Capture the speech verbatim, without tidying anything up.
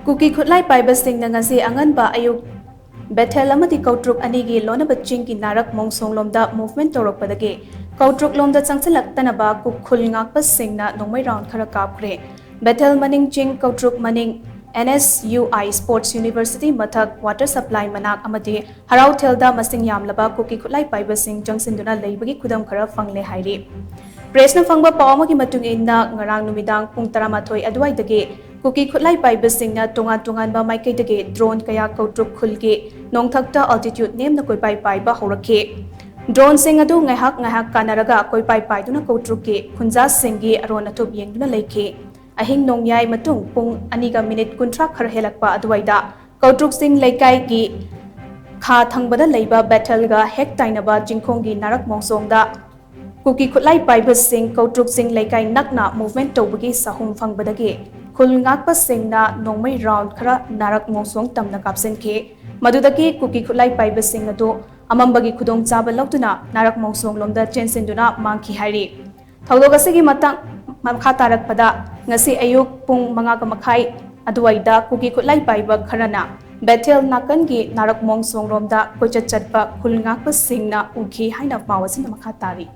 ꯀꯨꯀꯤ ꯈꯨꯠꯂꯥꯏ ꯄꯥꯏꯕꯁꯤꯡꯅ ꯉꯁꯤ ꯑꯉꯟꯕ ꯑꯌꯨꯛ ꯕꯦꯊꯦꯜ ꯑꯃꯗꯤ ꯀꯧꯇ꯭ꯔꯨꯛ ꯑꯅꯤꯒꯤ ꯂꯣꯟꯅꯕ ꯆꯤꯡꯒꯤ ꯅꯥꯔꯛ ꯃꯣꯡꯁꯣꯡꯂꯣꯝꯗ movement ꯇꯧꯔꯛꯄꯗꯒꯤ ꯀꯧꯇ꯭ꯔꯨꯛꯂꯣꯝꯗ ꯆꯪꯁꯤꯜꯂꯛꯇꯅꯕ ꯀꯨ-, ꯈꯨꯜ ꯉꯥꯛꯄꯁꯤꯡꯅ ꯅꯣꯡꯃꯩ round ꯈꯔ ꯀꯥꯞꯈ꯭ꯔꯦ꯫ ꯕꯦꯊꯦꯜ ꯃꯅꯤꯡ ꯆꯤꯡ ꯀꯧꯇ꯭ꯔꯨꯛ ꯃꯅꯤꯡ N S U I Sports University ꯃꯊꯛ water supply ꯃꯅꯥꯛ ꯑꯃꯗꯤ ꯍꯔꯥꯎꯊꯦꯜꯗ ꯃꯁꯤꯡ ꯌꯥꯝꯂꯕ ꯀꯨꯀꯤ ꯈꯨꯠꯂꯥꯏ ꯄꯥꯏꯕꯁꯤꯡ ꯆꯪꯁꯤꯟꯗꯨꯅ ꯂꯩꯕꯒꯤ ꯈꯨꯗꯝ ꯈꯔ ꯐꯪꯂꯦ ꯍꯥꯏꯔꯤ꯫ Pressꯅ ꯐꯪꯕ ꯄꯥꯎ ꯑꯃꯒꯤ ꯃꯇꯨꯡ ꯏꯟꯅ, ꯉꯔꯥꯡ ꯅꯨꯃꯤꯗꯥꯡ ꯄꯨꯡ ꯇꯔꯥꯃꯥꯊꯣꯏ ꯑꯗꯨꯋꯥꯏꯗꯒꯤ ꯀꯨꯀꯤ ꯈꯨꯠꯂꯥꯏ ꯄꯥꯏꯕꯁꯤꯡꯅ ꯇꯣꯉꯥꯟ ꯇꯣꯉꯥꯟꯕ ꯃꯥꯏꯀꯩꯗꯒꯤ drone ꯀꯌꯥ ꯀꯧꯇ꯭ꯔꯨꯛ ꯈꯨꯜꯒꯤ ꯅꯣꯡꯊꯛꯇ altitude ꯅꯦꯝꯅ ꯀꯣꯏꯄꯥꯏ ꯄꯥꯏꯕ ꯍꯧꯔꯛꯈꯤ꯫ Droneꯁꯤꯡ ꯑꯗꯨ ꯉꯥꯏꯍꯥꯛ ꯉꯥꯏꯍꯥꯛ ꯀꯥꯟꯅꯔꯒ ꯀꯣꯏꯄꯥꯏ ꯄꯥꯏꯗꯨꯅ ꯀꯧꯇ꯭ꯔꯨꯛꯀꯤ ꯈꯨꯟꯖꯥꯁꯤꯡꯒꯤ ꯑꯔꯣꯟ ꯑꯊꯨꯞ ꯌꯦꯡꯗꯨꯅ ꯂꯩꯈꯤ꯫ ꯑꯍꯤꯡ ꯅꯣꯡꯌꯥꯏ ꯃꯇꯨꯡ ꯄꯨꯡ ꯑꯅꯤꯒ minute ꯀꯨꯟꯊ꯭ꯔꯥ ꯈꯔ ꯍꯦꯜꯂꯛꯄ ꯑꯗꯨꯋꯥꯏꯗ ꯀꯧꯇ꯭ꯔꯨꯛ ꯆꯤꯡ ꯂꯩꯀꯥꯏꯒꯤ ꯈꯥ ꯊꯪꯕꯗ ꯂꯩꯕ ꯕꯦꯊꯦꯜꯒ ꯍꯦꯛ ꯇꯥꯏꯅꯕ ꯆꯤꯡꯈꯣꯡꯒꯤ ꯅꯥꯔꯛ ꯃꯣꯡꯁꯣꯡꯗ ꯀꯨꯀꯤ ꯈꯨꯠꯂꯥꯏ ꯄꯥꯏꯕꯁꯤꯡ ꯀꯧꯇ꯭ꯔꯨꯛ ꯆꯤꯡ ꯂꯩꯀꯥꯏ ꯅꯛꯅ movement ꯇꯧꯕꯒꯤ ꯆꯍꯨꯝ ꯐꯪꯕꯗꯒꯤ ꯈꯨꯜ ꯉꯥꯛꯄꯁꯤꯡꯅ ꯅꯣꯡꯃꯩ round ꯈꯔ ꯅꯥꯔꯛ ꯃꯣꯡꯁꯣꯡ ꯇꯝꯅ ꯀꯥꯞꯁꯤꯟꯈꯤ꯫ ꯃꯗꯨꯗꯒꯤ ꯀꯨꯀꯤ ꯈꯨꯠꯂꯥꯏ ꯄꯥꯏꯕꯁꯤꯡ ꯑꯗꯨ ꯑꯃꯝꯕꯒꯤ ꯈꯨꯗꯣꯡꯆꯥꯕ ꯂꯧꯗꯨꯅ ꯅꯥꯔꯛ ꯃꯣꯡꯁꯣꯡꯂꯣꯝꯗ ꯆꯦꯟꯁꯤꯟꯗꯨꯅ ꯃꯥꯡꯈꯤ ꯍꯥꯏꯔꯤ꯫ ꯊꯧꯗꯣꯛ ꯑꯁꯤꯒꯤ ꯃꯇꯥꯡ ꯃꯈꯥ ꯇꯥꯔꯛꯄꯗ, ꯉꯁꯤ ꯑꯌꯨꯛ ꯄꯨꯡ ꯃꯉꯥꯒ ꯃꯈꯥꯏ ꯑꯗꯨꯋꯥꯏꯗ ꯀꯨꯀꯤ ꯈꯨꯠꯂꯥꯏ ꯄꯥꯏꯕ ꯈꯔꯅ ꯕꯦꯊꯦꯜ ꯅꯥꯀꯟꯒꯤ ꯅꯥꯔꯛ ꯃꯣꯡꯁꯣꯡꯔꯣꯝꯗ ꯀꯣꯏꯆꯠ ꯆꯠꯄ ꯈꯨꯜ ꯉꯥꯛꯄꯁꯤꯡꯅ ꯎꯈꯤ ꯍꯥꯏꯅ ꯄꯥꯎ ꯑꯁꯤꯅ ꯃꯈꯥ ꯇꯥꯔꯤ꯫